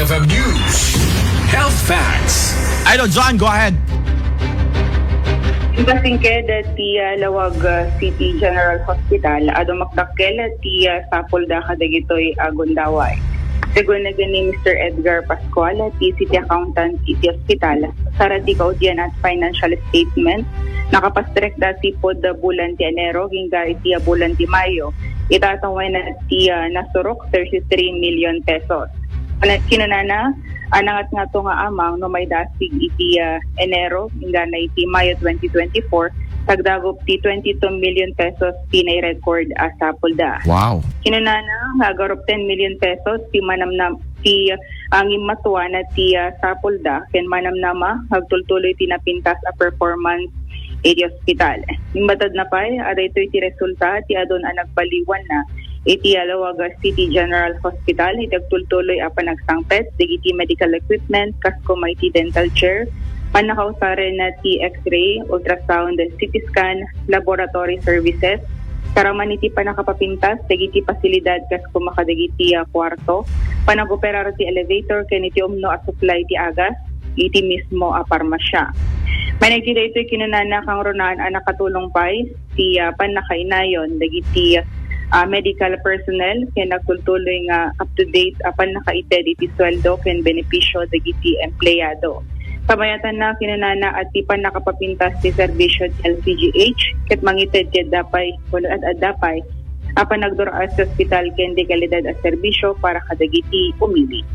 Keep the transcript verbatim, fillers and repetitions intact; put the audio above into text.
The news. Health facts. Idol John, go ahead. Impasingked ti ah, Laoag ah, City General Hospital, adu makdakkel ti ah, sapulda kadagitoy a gundaway. Segun ni Mister Edgar Pascual, ti City Accountant iti ospital, sara ti kaudyan at financial statement, nakapastrek da sipud bulan ti Enero hingga iti ah, bulan ti Mayo. Itatawen ti ah, nasurok thirty-three million pesos. Kinunana, a nangatngato nga amang no maidasig iti ah, Enero inggana iti Mayo twenty twenty-four, tagdagup ti twenty-two million pesos ti nai-record a sapulda. Wow. Kinunana nga agarup ten million pesos ti manamnam ti ah, ngimmatua na ti ah, sapulda ken manamnama nga agtultuloy ti napintas a performance iti ospital. Imbatad na pay, a daytoy ti resulta ti adun a nagbaliwan na iti Laoag City General Hospital iti agtultuloy a panagsangpet dagiti medical equipment kas koma iti dental chair, pannakausaren ti X-ray, ultrasound, C T scan, laboratory services, sara man iti pannakapapintas dagiti pasilidad kas koma kadagiti ah, kuarto, panagoperar ti elevator ken iti umno a supply ti agas iti mismo a parmasya. Managdi daytoy kinunana kangrunaan a nakatulong pay ti ah, pannakainayon dagiti ah, medical personnel ken nagtultuloy nga up to date a pannakaited iti sueldo ken benepisyo dagiti empleyado. Kabayatanna kinunana a ti pannakapapintas ti serbisyo ti L C G H ket mangited ti adda pay wenno ad-adda pay a panagdur-as ti ospital ken di kalidad a serbisyo para kadagiti umili.